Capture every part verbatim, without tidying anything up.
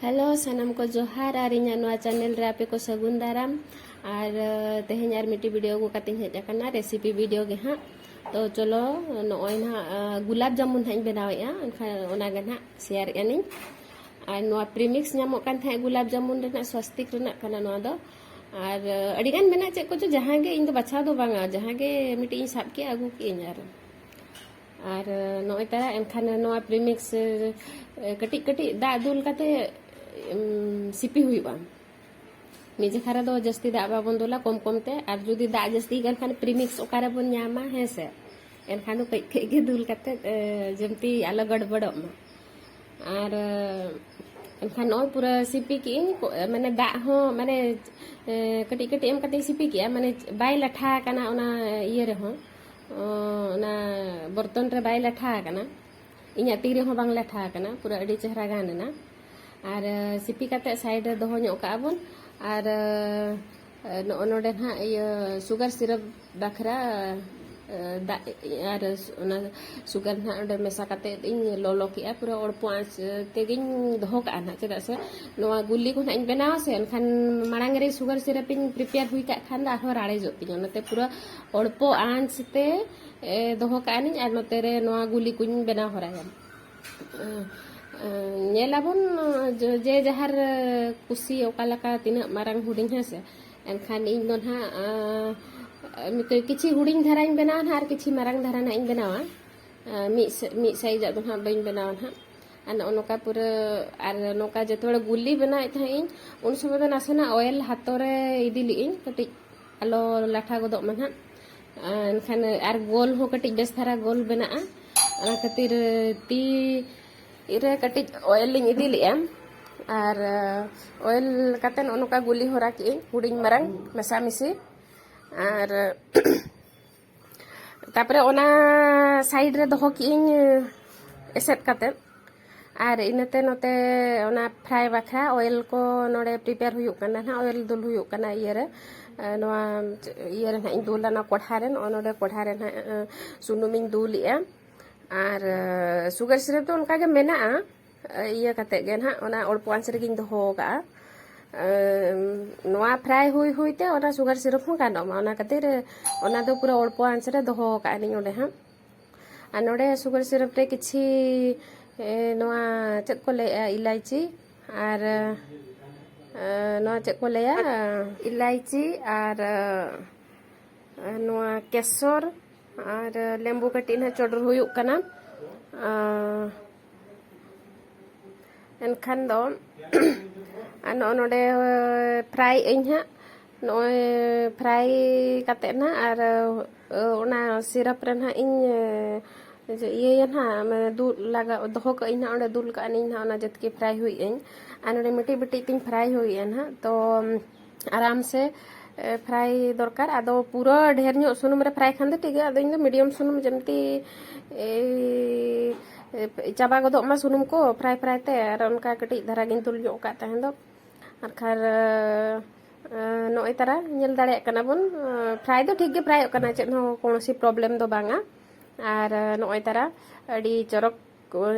Hello, ᱥᱟᱱᱟᱢ ᱠᱚ ᱡᱚᱦᱟᱨ᱾ ᱟᱨ ᱤᱧᱟᱹᱜ ᱱᱚᱣᱟ ᱪᱮᱱᱮᱞ ᱨᱮ ᱟᱯᱮ ᱠᱚ ᱥᱟᱹᱜᱩᱱ ᱫᱟᱨᱟᱢ᱾ ᱟᱨ ᱛᱮᱦᱮᱧ ᱟᱨ ᱢᱤᱫᱴᱤᱡ ᱵᱷᱤᱰᱤᱭᱳ ᱟᱹᱜᱩ ᱠᱟᱛᱮᱧ ᱦᱮᱡ ᱟᱠᱟᱱᱟ, ᱨᱮᱥᱤᱯᱤ ᱵᱷᱤᱰᱤᱭᱳ ᱜᱮ ᱦᱟᱸᱜ᱾ ᱛᱚ ᱪᱚᱞᱚ, ᱱᱚᱜᱼᱚᱭ ᱱᱟᱦᱟᱜ ᱜᱩᱞᱟᱵ ᱡᱟᱢᱩᱱ ᱦᱟᱸᱜ ᱤᱧ ᱵᱮᱱᱟᱣᱮᱫᱼᱟ, ᱮᱱᱠᱷᱟᱱ ᱚᱱᱟᱜᱮ ᱱᱟᱦᱟᱜ ᱥᱮᱭᱟᱨᱮᱫᱼᱟ ᱞᱤᱧ᱾ ᱟᱨ ᱱᱚᱣᱟ ᱯᱨᱤᱢᱤᱠᱥ ᱧᱟᱢᱚᱜ ᱠᱟᱱ ᱛᱟᱦᱮᱸᱫ ᱜᱩᱞᱟᱵ ᱡᱟᱢᱩᱱ ᱨᱮᱱᱟᱜ, ᱥᱣᱟᱥᱛᱤᱠ ᱨᱮᱱᱟᱜ ᱠᱟᱱᱟ ᱱᱚᱣᱟ ᱫᱚ᱾ ᱟᱨ ᱟᱹᱰᱤᱜᱟᱱ ᱢᱮᱱᱟᱜ ᱪᱮᱫ ᱠᱚᱪᱚ, ᱡᱟᱦᱟᱸ ᱜᱮ, ᱤᱧ ᱫᱚ ᱵᱟᱪᱷᱟᱣ ᱫᱚ ᱵᱟᱝᱟ, ᱡᱟᱦᱟᱸ ᱜᱮ ᱢᱤᱫᱴᱤᱡ ᱤᱧ ᱥᱟᱵ ᱠᱮᱜᱼᱟ, ᱟᱹᱜᱩ ᱠᱮᱜᱼᱟᱹᱧ᱾ ᱟᱨ ᱟᱨ ᱱᱚᱜᱼᱚᱭ ᱛᱟᱨᱟ ᱮᱱᱠᱷᱟᱱ ᱱᱚᱣᱟ ᱯᱨᱤᱢᱤᱠᱥ ᱠᱟᱹᱴᱤᱡ ᱠᱟᱹᱴᱤᱡ ᱫᱟᱜ ᱫᱩᱞ ᱠᱟᱛᱮ ᱥᱤᱯᱤ ᱦᱩᱭᱩᱜᱼᱟ᱾ ᱢᱤᱫ ᱡᱚᱠᱷᱟ ᱨᱮᱫᱚ ᱡᱟᱹᱥᱛᱤ ᱫᱟᱜ ᱵᱟᱵᱚᱱ ᱫᱩᱞᱟ, ᱠᱚᱢ ᱠᱚᱢ ᱛᱮ᱾ ᱟᱨ ᱡᱩᱫᱤ ᱫᱟᱜ ᱡᱟᱹᱥᱛᱤ ᱠᱟᱱ ᱠᱷᱟᱱ ᱯᱨᱤᱢᱤᱠᱥ ᱚᱠᱟ ᱨᱮᱵᱚᱱ ᱧᱟᱢᱟ, ᱦᱮᱸ ᱥᱮ? ᱮᱱᱠᱷᱟᱱ ᱫᱚ ᱠᱟᱹᱡ ᱠᱟᱹᱡ ᱜᱮ ᱫᱩᱞ ᱠᱟᱛᱮ ᱡᱮᱢᱛᱤ ᱟᱞᱚ ᱜᱚᱲᱵᱚᱲᱚᱜ ᱢᱟ᱾ ᱟᱨ ᱮᱱᱠᱷᱟᱱ ᱱᱚᱜᱼᱚᱭ ᱯᱩᱨᱟᱹ ᱥᱤᱯᱤ ᱠᱮᱜᱼᱟᱹᱧ, ᱢᱟᱱᱮ ᱫᱟᱜ ᱦᱚᱸ ᱢᱟᱱᱮ ᱠᱟᱹᱴᱤᱡ ᱠᱟᱹᱴᱤᱡ ᱮᱢ ᱠᱟᱛᱮ ᱥᱤᱯᱤ ᱠᱮᱜᱼᱟ, ᱢᱟᱱᱮ ᱵᱟᱭ ᱞᱟᱴᱷᱟ ᱟᱠᱟᱱᱟ ᱚᱱᱟ ᱤᱭᱟᱹ ᱨᱮᱦᱚᱸ, ᱚᱱᱟ ᱵᱚᱨᱛᱚᱱ ᱨᱮ ᱵᱟᱭ ᱞᱟᱴᱷᱟ ᱟᱠᱟᱱᱟ᱾ ᱤᱧᱟᱹᱜ ᱛᱤ ᱨᱮᱦᱚᱸ ᱵᱟᱝ ᱞᱟᱴᱷᱟ ᱟᱠᱟᱱᱟ, ᱯᱩᱨᱟᱹ ᱟᱹᱰᱤ ᱪᱮᱦᱨᱟ ᱜᱟᱱ ᱮᱱᱟ᱾ ᱟᱨ ᱥᱤᱯᱤ ᱠᱟᱛᱮ ᱥᱟᱭᱤᱰ ᱨᱮ ᱫᱚᱦᱚ ᱧᱚᱜ ᱠᱟᱜᱼᱟ ᱵᱚᱱ᱾ ᱟᱨ ᱱᱚᱜᱼᱚ ᱱᱚᱰᱮ ᱱᱟᱦᱟᱜ ᱤᱭᱟᱹ ᱥᱩᱜᱟᱨ ᱥᱤᱨᱟᱯ ᱵᱟᱠᱷᱨᱟ ᱫᱟᱜ ᱟᱨ ᱚᱱᱟ ᱥᱩᱜᱟᱨ ᱱᱟᱦᱟᱜ ᱚᱸᱰᱮ ᱢᱮᱥᱟ ᱠᱟᱛᱮ ᱤᱧ ᱞᱚᱞᱚ ᱠᱮᱜᱼᱟ, ᱯᱩᱨᱟᱹ ᱚᱲᱯᱚ ᱟᱸᱪ ᱛᱮᱜᱮᱧ ᱫᱚᱦᱚ ᱠᱟᱜᱼᱟ ᱱᱟᱦᱟᱜ, ᱪᱮᱫᱟᱜ ᱥᱮ ᱱᱚᱣᱟ ᱜᱩᱞᱤ ᱠᱚ ᱱᱟᱦᱟᱜ ᱤᱧ ᱵᱮᱱᱟᱣᱟ ᱥᱮ, ᱮᱱᱠᱷᱟᱱ ᱢᱟᱲᱟᱝ ᱨᱮ ᱥᱩᱜᱟᱨ ᱥᱤᱨᱟᱯ ᱤᱧ ᱯᱨᱤᱯᱮᱭᱟᱨ ᱦᱩᱭ ᱠᱟᱜ ᱠᱷᱟᱱ ᱫᱚ ᱟᱨᱦᱚᱸ ᱨᱟᱲᱮᱡᱚᱜ ᱛᱤᱧᱟᱹ, ᱚᱱᱟᱛᱮ ᱯᱩᱨᱟᱹ ᱚᱲᱯᱚ ᱟᱸᱪ ᱛᱮ ᱫᱚᱦᱚ ᱠᱟᱜᱼᱟ ᱱᱟᱹᱧ᱾ ᱟᱨ ᱱᱚᱛᱮ ᱨᱮ ᱱᱚᱣᱟ ᱜᱩᱞᱤ ᱠᱚᱧ ᱵᱮᱱᱟᱣ ᱦᱚᱨᱟᱭᱟ᱾ ᱧᱮᱞᱟᱵᱚᱱ ᱡᱮ ᱡᱟᱦᱟᱨ ᱠᱩᱥᱤ ᱚᱠᱟ ᱞᱮᱠᱟ, ᱛᱤᱱᱟᱹᱜ ᱢᱟᱨᱟᱝ ᱦᱩᱰᱤᱧ, ᱦᱮᱸ ᱥᱮ᱾ ᱮᱱᱠᱷᱟᱱ ᱤᱧ ᱫᱚ ᱱᱟᱦᱟᱜ ᱠᱤᱪᱷᱤ ᱦᱩᱰᱤᱧ ᱫᱷᱟᱨᱟᱧ ᱵᱮᱱᱟᱣᱟ ᱱᱟᱦᱟᱜ, ᱟᱨ ᱠᱤᱪᱷᱤ ᱢᱟᱨᱟᱝ ᱫᱷᱟᱨᱟ ᱱᱟᱦᱟᱜ ᱤᱧ ᱵᱮᱱᱟᱣᱟ᱾ ᱢᱤᱫ ᱢᱤᱫ ᱥᱟᱭᱤᱡᱟᱜ ᱫᱚ ᱱᱟᱦᱟᱜ ᱵᱟᱹᱧ ᱵᱮᱱᱟᱣᱟ ᱱᱟᱦᱟᱜ᱾ ᱟᱨ ᱱᱚᱜᱼᱚ ᱱᱚᱝᱠᱟ ᱯᱩᱨᱟᱹ, ᱟᱨ ᱱᱚᱝᱠᱟ ᱡᱚᱛᱚ ᱦᱚᱲ ᱜᱩᱞᱤ ᱵᱮᱱᱟᱣᱮᱫ ᱛᱟᱦᱮᱸᱫ ᱤᱧ, ᱩᱱ ᱥᱚᱢᱚᱭ ᱫᱚ ᱱᱟᱥᱮᱱᱟᱜ ᱚᱭᱮᱞ ᱦᱟᱛᱚ ᱨᱮ ᱤᱫᱤ ᱞᱮᱜᱼᱟᱹᱧ, ᱠᱟᱹᱴᱤᱡ ᱟᱞᱚ ᱞᱟᱴᱷᱟ ᱜᱚᱫᱚᱜ ᱢᱟ ᱱᱟᱦᱟᱜ᱾ ᱮᱱᱠᱷᱟᱱ ᱟᱨ ᱜᱳᱞ ᱦᱚᱸ ᱠᱟᱹᱴᱤᱡ ᱵᱮᱥ ᱫᱷᱟᱨᱟ ᱜᱳᱞ ᱵᱮᱱᱟᱜᱼᱟ, ᱚᱱᱟ ᱠᱷᱟᱹᱛᱤᱨ ᱛᱤ ᱨᱮ ᱠᱟᱹᱴᱤᱡ ᱚᱭᱮᱞ ᱞᱤᱧ ᱤᱫᱤ ᱞᱮᱜᱼᱟ᱾ ᱟᱨ ᱚᱭᱮᱞ ᱠᱟᱛᱮ ᱱᱚᱜᱼᱚ ᱱᱚᱝᱠᱟ ᱜᱩᱞᱤ ᱦᱚᱨᱟ ᱠᱮᱜᱼᱟᱹᱧ, ᱦᱩᱰᱤᱧ ᱢᱟᱨᱟᱝ ᱢᱮᱥᱟᱢᱤᱥᱤ᱾ ᱟᱨ ᱛᱟᱯᱚᱨᱮ ᱚᱱᱟ ᱥᱟᱭᱤᱰ ᱨᱮ ᱫᱚᱦᱚ ᱠᱮᱜᱼᱟᱹᱧ ᱮᱥᱮᱫ ᱠᱟᱛᱮ᱾ ᱟᱨ ᱤᱱᱟᱹᱛᱮ ᱱᱚᱛᱮ ᱚᱱᱟ ᱯᱷᱨᱟᱭ ᱵᱟᱠᱷᱨᱟ ᱚᱭᱮᱞ ᱠᱚ ᱱᱚᱰᱮ ᱯᱨᱤᱯᱮᱭᱟᱨ ᱦᱩᱭᱩᱜ ᱠᱟᱱᱟ ᱱᱟᱦᱟᱜ, ᱚᱭᱮᱞ ᱫᱩᱞ ᱦᱩᱭᱩᱜ ᱠᱟᱱᱟ ᱤᱭᱟᱹᱨᱮ, ᱱᱚᱣᱟ ᱤᱭᱟᱹᱨᱮ ᱱᱟᱦᱟᱜ ᱤᱧ ᱫᱩᱞᱟ, ᱱᱚᱣᱟ ᱠᱚᱲᱦᱟ ᱨᱮ, ᱱᱚᱜᱼᱚ ᱱᱚᱰᱮ ᱠᱚᱲᱦᱟ ᱨᱮ ᱱᱟᱦᱟᱜ ᱥᱩᱱᱩᱢᱤᱧ ᱫᱩᱞᱮᱜᱼᱟ᱾ ᱟᱨ ᱥᱩᱜᱟᱨ ᱥᱤᱨᱟᱯ ᱫᱚ ᱚᱱᱠᱟᱜᱮ ᱢᱮᱱᱟᱜᱼᱟ, ᱤᱭᱟᱹ ᱠᱟᱛᱮ ᱜᱮ ᱱᱟᱦᱟᱜ ᱚᱱᱟ ᱚᱲᱯᱚ ᱟᱸᱪ ᱨᱮᱜᱮᱧ ᱫᱚᱦᱚ ᱟᱠᱟᱫᱼᱟ᱾ ᱱᱚᱣᱟ ᱯᱷᱨᱟᱭ ᱦᱩᱭ ᱦᱩᱭ ᱛᱮ ᱚᱱᱟ ᱥᱩᱜᱟᱨ ᱥᱤᱨᱟᱯ ᱦᱚᱸ ᱜᱟᱱᱚᱜ ᱢᱟ, ᱚᱱᱟ ᱠᱷᱟᱹᱛᱤᱨ ᱚᱱᱟ ᱫᱚ ᱯᱩᱨᱟᱹ ᱚᱲᱯᱚ ᱟᱸᱪ ᱨᱮ ᱫᱚᱦᱚ ᱟᱠᱟᱫᱼᱟ ᱞᱤᱧ ᱚᱸᱰᱮ ᱦᱟᱸᱜ᱾ ᱟᱨ ᱱᱚᱰᱮ ᱥᱩᱜᱟᱨ ᱥᱤᱨᱟᱯ ᱨᱮ ᱠᱤᱪᱷᱤ ᱱᱚᱣᱟ ᱪᱮᱫ ᱠᱚ ᱞᱟᱹᱭᱮᱜᱼᱟ, ᱤᱞᱟᱭᱪᱤ ᱟᱨ ᱱᱚᱣᱟ ᱪᱮᱫ ᱠᱚ ᱞᱟᱹᱭᱟ, ᱤᱞᱟᱭᱪᱤ ᱟᱨ ᱱᱚᱣᱟ ᱠᱮᱥᱚᱨ ᱟᱨ ᱞᱮᱵᱩ ᱠᱟᱹᱴᱤᱡ ᱱᱟᱦᱟᱜ ᱪᱚᱰᱚᱨ ᱦᱩᱭᱩᱜ ᱠᱟᱱᱟ᱾ ᱮᱱᱠᱷᱟᱱ ᱫᱚ ᱟᱨ ᱱᱚᱜᱼᱚ ᱱᱚᱰᱮ ᱯᱷᱨᱟᱭ ᱟᱹᱧ ᱦᱟᱸᱜ᱾ ᱱᱚᱜᱼᱚᱭ ᱯᱷᱨᱟᱭ ᱠᱟᱛᱮ ᱱᱟᱦᱟᱜ ᱟᱨ ᱚᱱᱟ ᱥᱤᱨᱟᱯ ᱨᱮ ᱱᱟᱦᱟᱜ ᱤᱧ ᱤᱭᱟᱹᱭᱟ ᱱᱟᱦᱟᱜ, ᱫᱩᱞ ᱞᱟᱜᱟᱣ ᱫᱚᱦᱚ ᱠᱟᱜ ᱟᱹᱧ ᱱᱟᱦᱟᱜ, ᱚᱸᱰᱮ ᱫᱩᱞ ᱠᱟᱜ ᱟᱹᱧ ᱱᱟᱦᱟᱜ, ᱚᱱᱟ ᱡᱚᱛᱚ ᱜᱮ ᱯᱷᱨᱟᱭ ᱦᱩᱭ ᱟᱹᱧ᱾ ᱟᱨ ᱱᱚᱰᱮ ᱢᱤᱫᱴᱤᱡ ᱢᱤᱫᱴᱤᱡ ᱛᱤᱧ ᱯᱷᱨᱟᱭ ᱦᱩᱭᱮᱜᱼᱟ ᱱᱟᱦᱟᱜ᱾ ᱛᱚ ᱟᱨᱟᱢ ᱥᱮ ᱯᱷᱨᱟᱭ ᱫᱚᱨᱠᱟᱨ᱾ ᱟᱫᱚ ᱯᱩᱨᱟᱹ ᱰᱷᱮᱨ ᱧᱚᱜ ᱥᱩᱱᱩᱢ ᱨᱮ ᱯᱷᱨᱟᱭ ᱠᱷᱟᱱ ᱫᱚ ᱴᱷᱤᱠ ᱜᱮᱭᱟ᱾ ᱟᱫᱚ ᱤᱧ ᱫᱚ ᱢᱤᱰᱤᱭᱟᱢ ᱥᱩᱱᱩᱢ, ᱡᱮᱢᱛᱤ ᱪᱟᱵᱟ ᱜᱚᱫᱚᱜ ᱢᱟ ᱥᱩᱱᱩᱢ ᱠᱚ ᱯᱷᱨᱟᱭ ᱯᱷᱨᱟᱭ ᱛᱮ, ᱟᱨ ᱚᱱᱠᱟ ᱠᱟᱹᱴᱤᱡ ᱫᱷᱟᱨᱟ ᱜᱤᱧ ᱫᱩᱞ ᱧᱚᱜ ᱟᱠᱟᱫ ᱛᱟᱦᱮᱸ ᱫᱚ᱾ ᱟᱨ ᱠᱷᱟᱱ ᱱᱚᱜᱼᱚᱭ ᱛᱟᱨᱟ ᱧᱮᱞ ᱫᱟᱲᱮᱭᱟᱜ ᱠᱟᱱᱟ ᱵᱚᱱ, ᱯᱷᱨᱟᱭ ᱫᱚ ᱴᱷᱤᱠ ᱜᱮ ᱯᱷᱨᱟᱭᱚᱜ ᱠᱟᱱᱟ, ᱪᱮᱫ ᱦᱚᱸ ᱠᱳᱱᱳ ᱥᱤ ᱯᱨᱚᱵᱞᱮᱢ ᱫᱚ ᱵᱟᱝᱟ᱾ ᱟᱨ ᱱᱚᱜᱼᱚᱭ ᱛᱟᱨᱟ ᱟᱹᱰᱤ ᱪᱚᱨᱚᱠ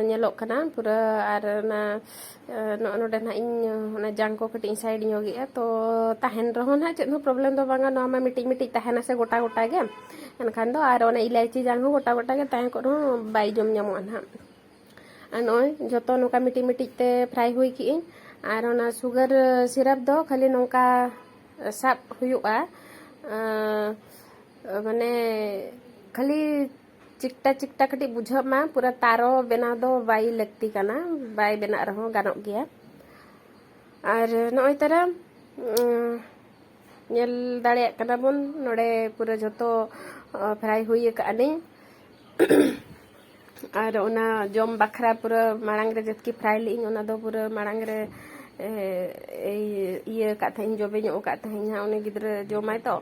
ᱧᱮᱞᱚᱜ ᱠᱟᱱᱟ ᱯᱩᱨᱟᱹ᱾ ᱟᱨ ᱚᱱᱟ ᱱᱚᱜᱼᱚ ᱱᱚᱰᱮ ᱱᱟᱦᱟᱜ ᱤᱧ ᱚᱱᱟ ᱡᱟᱝ ᱠᱚ ᱠᱟᱹᱴᱤᱡ ᱤᱧ ᱥᱟᱭᱤᱰ ᱧᱚᱜᱮᱜᱼᱟ᱾ ᱛᱚ ᱛᱟᱦᱮᱱ ᱨᱮᱦᱚᱸ ᱱᱟᱦᱟᱜ ᱪᱮᱫ ᱦᱚᱸ ᱯᱨᱚᱵᱞᱮᱢ ᱫᱚ ᱵᱟᱝᱟ, ᱱᱚᱣᱟ ᱢᱟ ᱢᱤᱫᱴᱤᱡ ᱢᱤᱫᱴᱤᱡ ᱛᱟᱦᱮᱱᱟ ᱥᱮ ᱜᱚᱴᱟ ᱜᱚᱴᱟ ᱜᱮ᱾ ᱮᱱᱠᱷᱟᱱ ᱫᱚ ᱟᱨ ᱚᱱᱟ ᱤᱞᱟᱭᱪᱤ ᱡᱟᱝ ᱦᱚᱸ ᱜᱚᱴᱟ ᱜᱚᱴᱟ ᱜᱮ ᱛᱟᱦᱮᱸ ᱠᱚᱜ ᱨᱮᱦᱚᱸ ᱵᱟᱭ ᱡᱚᱢ ᱧᱟᱢᱚᱜᱼᱟ ᱱᱟᱦᱟᱜ᱾ ᱟᱨ ᱱᱚᱜᱼᱚᱭ ᱡᱚᱛᱚ ᱱᱚᱝᱠᱟ ᱢᱤᱫᱴᱤᱡ ᱢᱤᱫᱴᱤᱡ ᱛᱮ ᱯᱷᱨᱟᱭ ᱦᱩᱭ ᱠᱮᱜᱼᱟᱹᱧ᱾ ᱟᱨ ᱚᱱᱟ ᱥᱩᱜᱟᱨ ᱥᱤᱨᱟᱯ ᱫᱚ ᱠᱷᱟᱹᱞᱤ ᱱᱚᱝᱠᱟ ᱥᱟᱵ ᱦᱩᱭᱩᱜᱼᱟ, ᱢᱟᱱᱮ ᱠᱷᱟᱹᱞᱤ ᱪᱤᱠᱴᱟ ᱪᱤᱠᱴᱟ ᱠᱟᱹᱴᱤᱡ ᱵᱩᱡᱷᱟᱹᱜ ᱢᱟ, ᱯᱩᱨᱟᱹ ᱛᱟᱨᱚ ᱵᱮᱱᱟᱣ ᱫᱚ ᱵᱟᱭ ᱞᱟᱹᱠᱛᱤ ᱠᱟᱱᱟ, ᱵᱟᱭ ᱵᱮᱱᱟᱜ ᱨᱮᱦᱚᱸ ᱜᱟᱱᱚᱜ ᱜᱮᱭᱟ᱾ ᱟᱨ ᱱᱚᱜᱼᱚᱭ ᱛᱟᱨᱟ ᱧᱮᱞ ᱫᱟᱲᱮᱭᱟᱜ ᱠᱟᱱᱟ ᱵᱚᱱ ᱱᱚᱰᱮ ᱯᱩᱨᱟᱹ ᱡᱷᱚᱛᱚ ᱯᱷᱨᱟᱭ ᱦᱩᱭ ᱟᱠᱟᱫ ᱟᱹᱞᱤᱧ᱾ ᱟᱨ ᱚᱱᱟ ᱡᱚᱢ ᱵᱟᱠᱷᱨᱟ ᱯᱩᱨᱟᱹ ᱢᱟᱲᱟᱝ ᱨᱮ ᱡᱚᱛᱠᱤ ᱯᱷᱨᱟᱭ ᱞᱮᱜ ᱤᱧ, ᱚᱱᱟ ᱫᱚ ᱯᱩᱨᱟᱹ ᱢᱟᱲᱟᱝ ᱨᱮ ᱤᱭᱟᱹ ᱟᱠᱟᱫ ᱛᱟᱦᱮᱸᱫ ᱤᱧ, ᱡᱚᱵᱮ ᱧᱚᱜ ᱟᱠᱟᱫ ᱛᱟᱦᱮᱸᱫ ᱤᱧ ᱦᱟᱸᱜ᱾ ᱩᱱᱤ ᱜᱤᱫᱽᱨᱟᱹ ᱡᱚᱢᱟᱭ ᱛᱚ,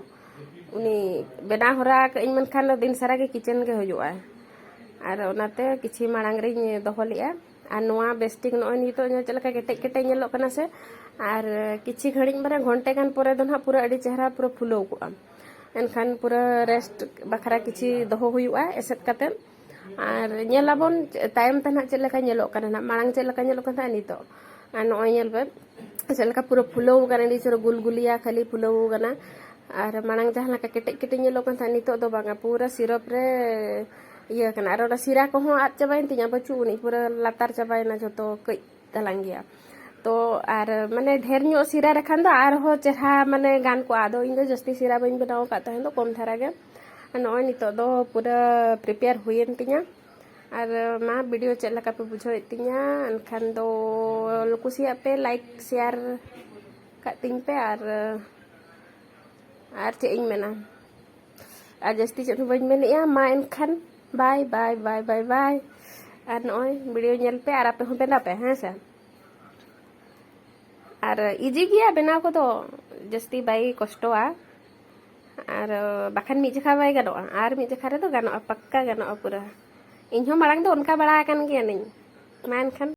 ᱩᱱᱤ ᱵᱮᱱᱟᱣ ᱦᱚᱨᱟ ᱟᱠᱟᱫ ᱤᱧ, ᱢᱮᱱᱠᱷᱟᱱ ᱫᱚ ᱫᱤᱱ ᱥᱟᱨᱟ ᱜᱮ ᱠᱤᱪᱮᱱ ᱜᱮ ᱦᱩᱭᱩᱜᱼᱟ᱾ ᱟᱨ ᱚᱱᱟᱛᱮ ᱠᱤᱪᱷᱤ ᱢᱟᱲᱟᱝ ᱨᱤᱧ ᱫᱚᱦᱚ ᱞᱮᱜᱼᱟ᱾ ᱟᱨ ᱱᱚᱣᱟ ᱵᱮᱥᱴᱷᱤᱠ ᱱᱚᱜᱼᱚᱭ ᱱᱤᱛᱚᱜ ᱧᱮᱞ ᱪᱮᱫ ᱞᱮᱠᱟ ᱠᱮᱴᱮᱡ ᱠᱮᱴᱮᱡ ᱧᱮᱞᱚᱜ ᱠᱟᱱᱟ ᱥᱮ᱾ ᱟᱨ ᱠᱤᱪᱷᱤ ᱜᱷᱟᱹᱲᱤᱡ ᱢᱟᱱᱮ ᱜᱷᱚᱱᱴᱮ ᱜᱟᱱ ᱯᱚᱨᱮ ᱫᱚ ᱱᱟᱦᱟᱜ ᱯᱩᱨᱟᱹ ᱟᱹᱰᱤ ᱪᱮᱦᱨᱟ ᱯᱩᱨᱟᱹ ᱯᱷᱩᱞᱟᱹᱣ ᱠᱚᱜᱼᱟ᱾ ᱮᱱᱠᱷᱟᱱ ᱯᱩᱨᱟᱹ ᱨᱮᱥᱴ ᱵᱟᱠᱷᱨᱟ ᱠᱤᱪᱷᱤ ᱫᱚᱦᱚ ᱦᱩᱭᱩᱜᱼᱟ ᱮᱥᱮᱫ ᱠᱟᱛᱮᱫ᱾ ᱟᱨ ᱧᱮᱞᱟᱵᱚᱱ ᱛᱟᱭᱚᱢ ᱛᱮ ᱱᱟᱦᱟᱜ ᱪᱮᱫ ᱞᱮᱠᱟ ᱧᱮᱞᱚᱜ ᱠᱟᱱᱟ ᱱᱟᱦᱟᱜ, ᱢᱟᱲᱟᱝ ᱪᱮᱫ ᱞᱮᱠᱟ ᱧᱮᱞᱚᱜ ᱠᱟᱱ ᱛᱟᱦᱮᱸᱫ ᱱᱤᱛᱚᱜ᱾ ᱟᱨ ᱱᱚᱜᱼᱚᱭ ᱧᱮᱞ ᱯᱮ ᱪᱮᱫ ᱞᱮᱠᱟ ᱯᱩᱨᱟᱹ ᱯᱷᱩᱞᱟᱹᱣ ᱠᱟᱱᱟ, ᱟᱹᱰᱤ ᱪᱚᱨᱚᱠ ᱜᱩᱞᱜᱩᱞᱤᱭᱟ ᱠᱷᱟᱹᱞᱤ ᱯᱷᱩᱞᱟᱹᱣ ᱠᱟᱱᱟ᱾ ᱟᱨ ᱢᱟᱲᱟᱝ ᱡᱟᱦᱟᱸ ᱞᱮᱠᱟ ᱠᱮᱴᱮᱡ ᱠᱮᱴᱮᱡ ᱧᱮᱞᱚᱜ ᱠᱟᱱ ᱛᱟᱦᱮᱸᱫ, ᱱᱤᱛᱚᱜ ᱫᱚ ᱵᱟᱝᱟ, ᱯᱩᱨᱟᱹ ᱥᱤᱨᱚᱯ ᱨᱮ ᱤᱭᱟᱹ ᱠᱟᱱᱟ᱾ ᱟᱨ ᱚᱱᱟ ᱥᱤᱨᱟ ᱠᱚᱦᱚᱸ ᱟᱫ ᱪᱟᱵᱟᱭᱮᱱ ᱛᱤᱧᱟ, ᱵᱟᱹᱪᱩᱜ ᱟᱹᱱᱤᱡ, ᱯᱩᱨᱟᱹ ᱞᱟᱛᱟᱨ ᱪᱟᱵᱟᱭᱮᱱᱟ ᱡᱷᱚᱛᱚ ᱠᱟᱹᱡ ᱛᱟᱞᱟᱝ ᱜᱮᱭᱟ᱾ ᱛᱚ ᱟᱨ ᱢᱟᱱᱮ ᱰᱷᱮᱨ ᱧᱚᱜ ᱥᱤᱨᱟ ᱨᱮᱠᱷᱟᱱ ᱫᱚ ᱟᱨᱦᱚᱸ ᱪᱮᱦᱨᱟ ᱢᱟᱱᱮ ᱜᱟᱱ ᱠᱚᱜᱼᱟ᱾ ᱟᱫᱚ ᱤᱧ ᱫᱚ ᱡᱟᱹᱥᱛᱤ ᱥᱤᱨᱟ ᱵᱟᱹᱧ ᱵᱮᱱᱟᱣ ᱟᱠᱟᱫ ᱛᱟᱦᱮᱸᱫ ᱫᱚ, ᱠᱚᱢ ᱫᱷᱟᱨᱟ ᱜᱮ᱾ ᱟᱨ ᱱᱚᱜᱼᱚᱭ ᱱᱤᱛᱚᱜ ᱫᱚ ᱯᱩᱨᱟᱹ ᱯᱨᱤᱯᱮᱭᱟᱨ ᱦᱩᱭᱮᱱ ᱛᱤᱧᱟ᱾ ᱟᱨ ᱢᱟ ᱵᱷᱤᱰᱤᱭᱳ ᱪᱮᱫ ᱞᱮᱠᱟ ᱯᱮ ᱵᱩᱡᱷᱟᱹᱣᱮᱫ ᱛᱤᱧᱟ, ᱮᱱᱠᱷᱟᱱ ᱫᱚ ᱠᱩᱥᱤᱭᱟᱜ ᱯᱮ, ᱞᱟᱭᱤᱠ ᱥᱮᱭᱟᱨ ᱠᱟᱜ ᱛᱤᱧ ᱯᱮ᱾ ᱟᱨ ᱟᱨ ᱪᱮᱫ ᱤᱧ ᱢᱮᱱᱟ, ᱟᱨ ᱡᱟᱹᱥᱛᱤ ᱪᱮᱫ ᱦᱚᱸ ᱵᱟᱹᱧ ᱢᱮᱱᱮᱫᱼᱟ᱾ ᱢᱟ ᱮᱱᱠᱷᱟᱱ ᱵᱟᱭ ᱵᱟᱭ ᱵᱟᱭ ᱵᱟᱭ ᱵᱟᱭ᱾ ᱟᱨ ᱱᱚᱜᱼᱚᱭ ᱵᱷᱤᱰᱤᱭᱳ ᱧᱮᱞ ᱯᱮ ᱟᱨ ᱟᱯᱮ ᱦᱚᱸ ᱵᱮᱱᱟᱣ ᱯᱮ, ᱦᱮᱸ ᱥᱮ᱾ ᱟᱨ ᱤᱡᱤ ᱜᱮᱭᱟ ᱵᱮᱱᱟᱣ ᱠᱚᱫᱚ, ᱡᱟᱹᱥᱛᱤ ᱵᱟᱭ ᱠᱚᱥᱴᱚᱣᱟ᱾ ᱟᱨ ᱵᱟᱠᱷᱟᱱ ᱢᱤᱫ ᱡᱚᱠᱷᱟ ᱵᱟᱭ ᱜᱟᱱᱚᱜᱼᱟ, ᱟᱨ ᱢᱤᱫ ᱡᱚᱠᱷᱟ ᱨᱮᱫᱚ ᱜᱟᱱᱚᱜᱼᱟ, ᱯᱟᱠᱠᱟ ᱜᱟᱱᱚᱜᱼᱟ ᱯᱩᱨᱟᱹ᱾ ᱤᱧᱦᱚᱸ ᱢᱟᱲᱟᱝ ᱫᱚ ᱚᱱᱠᱟ ᱵᱟᱲᱟ ᱟᱠᱟᱱ ᱜᱮᱭᱟᱞᱤᱧ᱾ ᱢᱟ ᱮᱱᱠᱷᱟᱱ